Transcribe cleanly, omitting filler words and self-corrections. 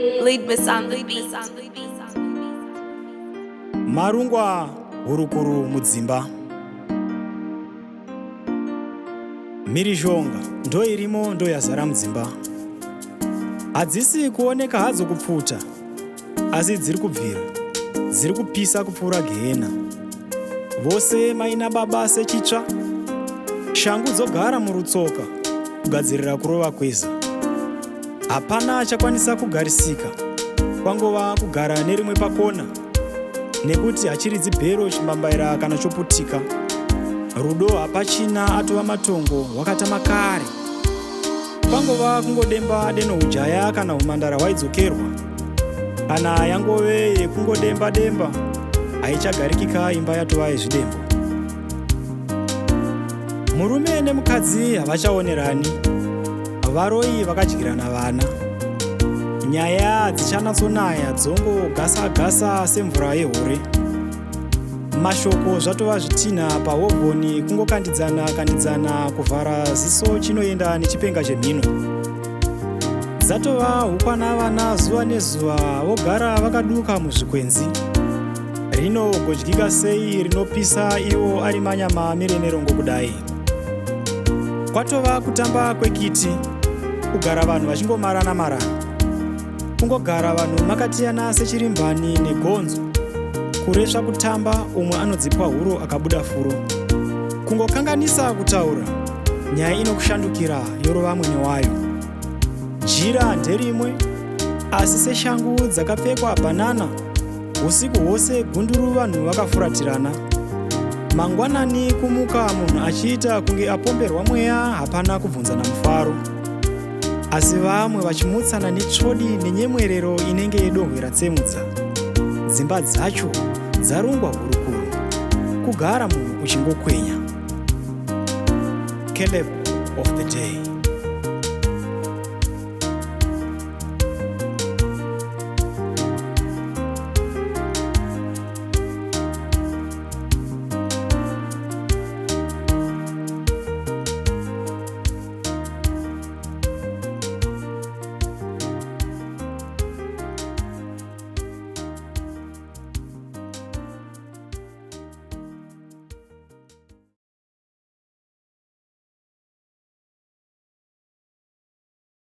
Lead me on the beat. Marungwa hurukuru mudzimba. Mhirizhonga ndoirimo ndoyazara mudzimba. Hadzisi kuoneka hadzo kupfuta asi dziri kubvira dziri kupisa kupfuura gehena. Vose mai nababa sechitsva shangu dzogara murutsoka kugadzirira kurova kweza. Hapana achakwanisa kugarisika, kwangova kugara nerimwe pakona nekuti hachiridzi bhero chimbambaira kana choputika. Rudo hapachina atova matongo hwakatama kare. Kwangova kungodemba deno hujaya kana humandara hwaidzokerwa. Kana yangove yekungodemba demba haichagarikika imba yatova yezvidembo. Murume nemukadzi havachaonerani, varoyi vakadyirana vana. Nyaya dzichanatsonaya dzongogasa gasa semvura yehore. Mashoko zvatova zvitinha pahovhoni kungokandidzana kandidzana kuvhara ziso chinoenda nechipenga chemhino. Dzatova hukwana vana zuva nezuva vogara vakaduka muzvikwenzi. Rinogodyika sei rinopisa iwo ari manyama amire nerongo kudai. Kwatova kutamba kwekiti kugara vanhu vachingomarana marana. Kungogara vanhu makatiyana sechirimbani negonzo. Kuresva kutamba umwe anodzipwa huro akabuda furo. Kungokanganisa kutaura nyaya inokushandukira yorova mwene wayo. Jira nderimwe asi seshangu dzakapfekwa bhanana Usiku hwose gunduru vanhu vakafuratirana. Mangwanani kumuka munhu achiita kunge apomberwa mweya hapana kubvunzana mufaro. Asi vamwe vachimutsana netsvodi nenyemwerero inenge yedohwe ratsemudza. Dzimba dzacho dzarungwa hurukuru. Kugara munhu uchingokwenya. Caleb of the day.